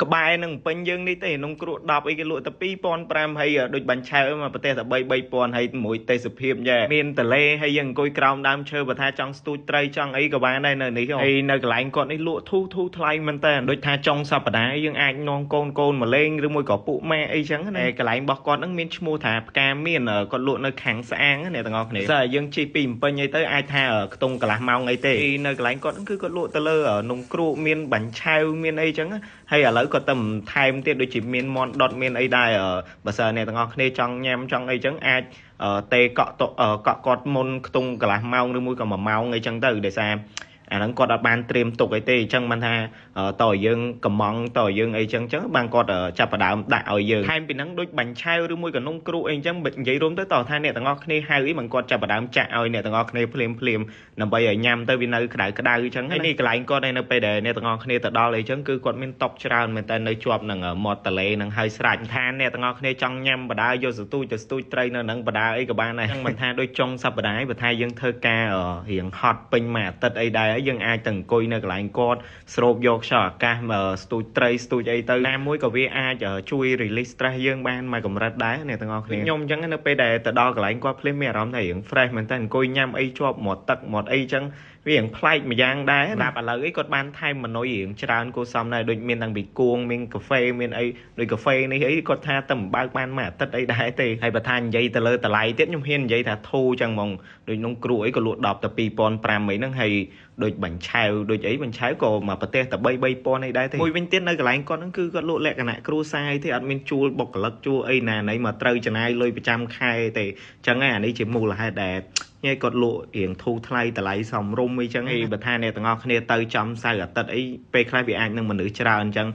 ក្បែរនឹងពេញយើងនេះទេនំគ្រក់10អីគេលក់តែ2500ហើយដូចបាញ់ឆែវមកប្រទេសតែ3 3000ហើយមួយទេសភាពយ៉ែមានតលេហើយយើងអង្គុយក្រោមដើមឈើបើថាចង់ស្ទូចត្រីចង់អីក៏បានដែរនៅនេះហើយនៅកន្លែងគាត់នេះលក់ធូរធូរថ្លៃមែនតើដូចថាចុងសប្តាហ៍យើងអាចនាំកូនកូនមកលេងឬមួយក៏ពួកម៉ែអីចឹងណាកន្លែងរបស់គាត់នឹងមានឈ្មោះថាផ្កាមានគាត់លក់នៅខាងស្អាងអ្នកទាំងអស់គ្នាសើយើងជិះពីភ្នំពេញអីទៅអាចថាខ្ទង់កន្លះម៉ោងអីទេនៅកន្លែងគាត់នឹងគឺគាត់លក់ទៅលើនំគ្រក់មានបាញ់ឆែវមានអីចឹងហើយឥឡូវគាត់ទៅថែមទៀតដូចជាមានមន់ដុតមានអីដែរបើសិនអ្នកទាំងអស់គ្នាចង់ញ៉ាំចង់អីចឹងអាចទេកក់កក់គាត់មុនខ្ទង់កន្លះម៉ោងឬមួយក៏1ម៉ោងអីចឹងទៅដោយសារអាហ្នឹងគាត់អត់បានត្រៀមទុកអីទេអញ្ចឹងបានថាតើយើងកំងតើយើងអីចឹងចឹងបានគាត់ចាប់ផ្ដើមដាក់ឲ្យយើងថែមពីហ្នឹងដូចបាញ់ឆាវឬមួយក៏នំគ្រក់អីចឹងនិយាយរួមទៅតើថាអ្នកទាំងអស់គ្នាហៅអីបានគាត់ចាប់ផ្ដើមចាក់ឲ្យអ្នកទាំងអស់គ្នាភ្លាមភ្លាមដើម្បីឲ្យញ៉ាំទៅវានៅក្តៅក្តៅអញ្ចឹងហើយនេះកន្លែងគាត់ឯនៅពេលដែលអ្នកទាំងអស់គ្នាទៅដល់អីចឹងគឺគាត់មានតុច្រើនមែនតើនៅជាប់នឹងមាត់ទន្លេនឹងហើយស្រេចថាអ្នកទាំងអស់គ្នាចង់ញ៉ាំបដាយកសទូចទៅស្ទូចត្រីនៅនឹងបដាអីក៏បានដែរចឹងមិនថាដូចចុងសប្តាហ៍បើថាយើងធ្វើការរៀងហត់ពេញមួយអាទិត្យអីដែរយើងអាចទៅអង្គុយនៅកន្លែងគាត់ស្រូបយកខ្យល់អាកាសស្ទូចត្រីស្ទូចអីទៅណាមួយក៏វាអាចជួយ release stress យើងបានមួយកម្រិតដែរអ្នកទាំងអស់គ្នាខ្ញុំអញ្ចឹងនៅពេលដែលទៅដល់កន្លែងគាត់ភ្លាមមានអារម្មណ៍ថារៀង fresh មែនតើអង្គុយញ៉ាំអីជាប់មាត់ទឹកមាត់អីអញ្ចឹងវារៀងប្លែកម្យ៉ាងដែរសម្រាប់ឥឡូវអីគាត់បានថែមមនុយរៀងច្រើនគួរសមដែរដូចមានតាំងពីគួងមានកាហ្វេមានអីដូចកាហ្វេនេះអីគាត់ថាតែមិនបើកបានមួយអាទិត្យអីដែរទេហើយបើថានិយាយទៅលើតម្លៃទៀតខ្ញុំហ៊ាននិយាយថាធូរចឹងហ្មងដូចនំគ្រក់អីក៏លក់10ទៅ2500អីហ្នឹងហើយដូចបាញ់ឆែវដូចអីបាញ់ឆែវក៏មកប្រទេសតែ3 3000អីដែរទេមួយវិញទៀតនៅកន្លែងគាត់ហ្នឹងគឺគាត់លក់លក្ខណៈគ្រួសារអីទេអត់មានជួលបុគ្គលិកជួលអីណាណីមកត្រូវចំណាយលុយប្រចាំខែទេអញ្ចឹងអានេះជាមូលហេតុដែលញ៉ៃគាត់លក់រៀងធូរថ្លៃតម្លៃសមរម្យអីចឹងអីបើថាអ្នកទាំងអស់គ្នាទៅចំសៅរ៍អាទិត្យអីពេលខ្លះវាអាចនឹងមនុស្សច្រើនអញ្ចឹង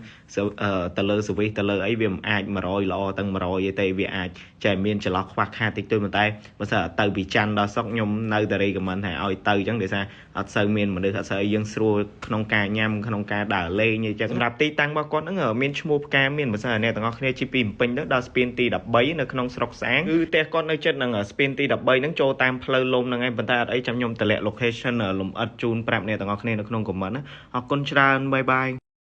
ទៅលើ service ទៅលើអីវាមិនអាច100ល្អទាំង100អីទេវាអាចចេះមានចន្លោះខ្វះខាតតិចតួចប៉ុន្តែបើសិនទៅពីច័ន្ទដល់សុក្រខ្ញុំនៅតែ recommend ថាឲ្យទៅអញ្ចឹងដោយសារអត់សូវមានមនុស្សអត់សូវអីយើងស្រួលក្នុងការញ៉ាំក្នុងការដើរលេងអីចឹងសម្រាប់ទីតាំងរបស់គាត់ហ្នឹងមានឈ្មោះផ្កាមានបើសិនអ្នកទាំងអស់គ្នាជិះពីភ្នំពេញទៅដល់ស្ពានទី13នៅក្នុងស្រុកស្អាងគឺផ្ទះគាត់នៅជិតនឹងស្ពានទី13ហ្នឹងចូលតាមផ្លូវលំហ្នឹងឯងប៉ុន្តែអត់អីចាំខ្ញុំតម្លាក់ location លំអិតជូនប្រាប់អ្នកទាំងអស់គ្នានៅក្នុង comment ណាអរគុណច្រើន bye bye.